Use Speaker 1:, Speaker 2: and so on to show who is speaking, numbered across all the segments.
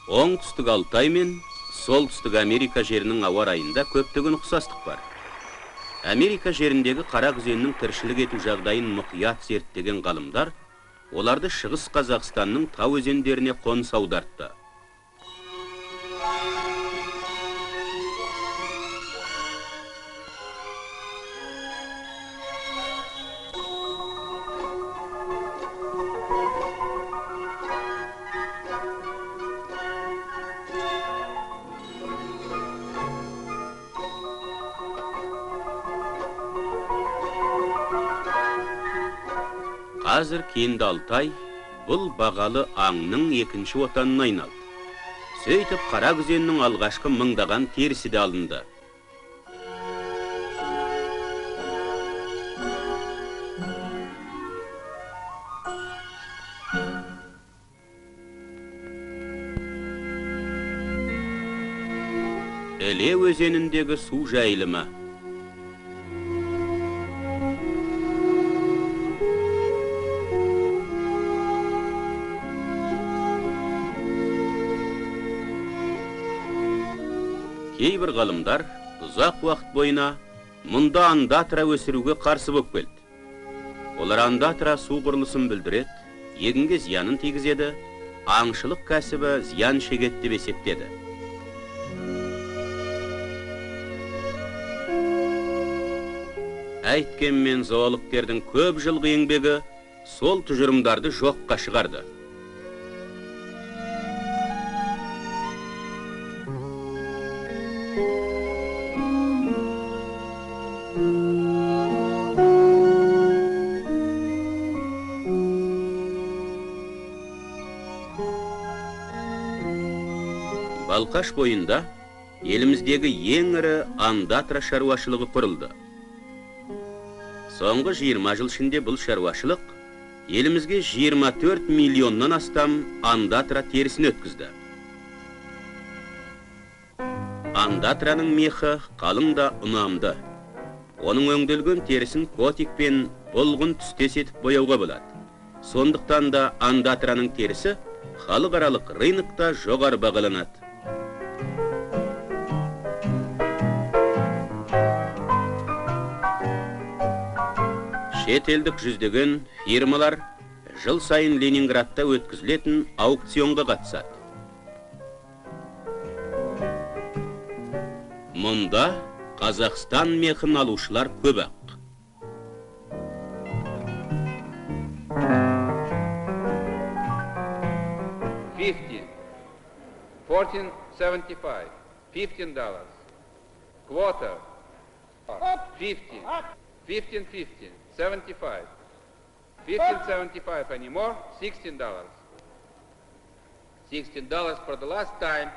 Speaker 1: Оңтүстік Алтай мен Солтүстік Америка жерінің ауа райында көптеген ұқсастық бар. Америка жеріндегі қара күзеннің тіршілік ету жағдайын мұқият зерттеген ғалымдар оларды Шығыс Қазақстанның тау өзендеріне қоныс аудартты. Қазір кенді Алтай бұл бағалы аңның екінші отанына айналды. Сөйтіп қара күзеннің алғашқы мыңдаған терісі де алынды. Іле өзеніндегі су жайылымы. Кейбір ғалымдар ұзақ уақыт бойына мұнда андатра өсіруге қарсы болып келді. Олар андатра су құрылысын бүлдіреді, егінге зиянын тигізеді, аңшылық кәсібі зиян шегеді деп есептеді. Әйткенмен зоологтердің көп жылғы еңбегі сол тұжырымдарды жоққа шығарды. Балқаш бойында еліміздегі ең ірі андатра шаруашылығы құрылды. Соңғы 20 жыл ішінде бұл шаруашылық елімізге 24 миллионнан астам андатра терісін өткізді. Андатраның мехі қалың да ұнамды. Оның өңделген терісін котик пен бұлғын түстес етіп бояуға болады. Сондықтан да андатраның терісі халықаралық рынокта жоғары бағаланады. Шетелдік жүздеген фирмалар жыл сайын Ленинградта өткізілетін аукционға қатысады. Мұнда Қазақстан мехін алушылар көп-ақ.
Speaker 2: $15, $14.75, $15, quarter, 15, 15.50, 75, 15.75 anymore, $16. $16 for the last time,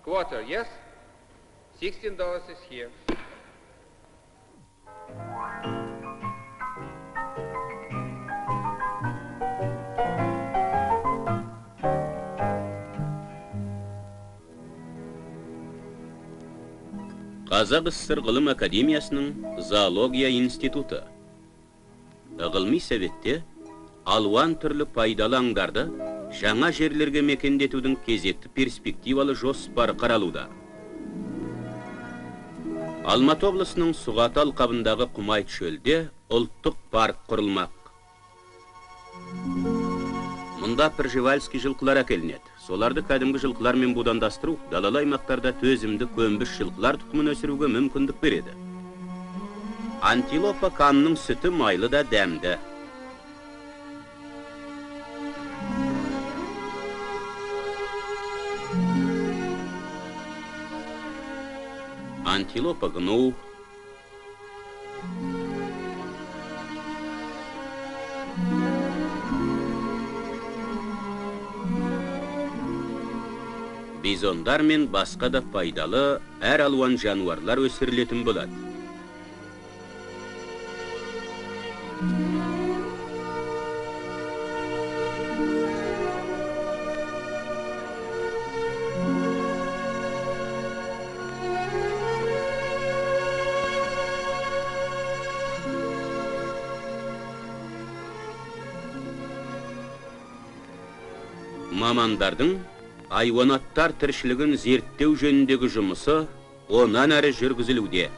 Speaker 2: quarter, yes? $16 is here.
Speaker 1: Қазақ СССР Ғылым Академиясының Зоология институты. Ғылыми советте алуан түрлі пайдалы аңдарды жаңа жерлерге мекендетудің кезекті перспективалы жоспары қаралуда. Алматы облысының Сұғаты алқабындағы Құмайт шөлде ұлттық парк құрылмақ. Мұнда Пржевальский жылқылар әкелінеді. Соларды кәдімгі жылқылармен будандастыру далалы аймақтарда төзімді көнбіс жылқылар тұқымын өсіруге мүмкіндік береді. Антилопа канның сүті майлы да дәмді. Антилопа гну, бизондар мен басқа да пайдалы әр алуан жануарлар өсірілетін болады. Мамандардың Айуанаттар тіршілігін зерттеу жөніндегі жұмысы онан әрі жүргізілуде.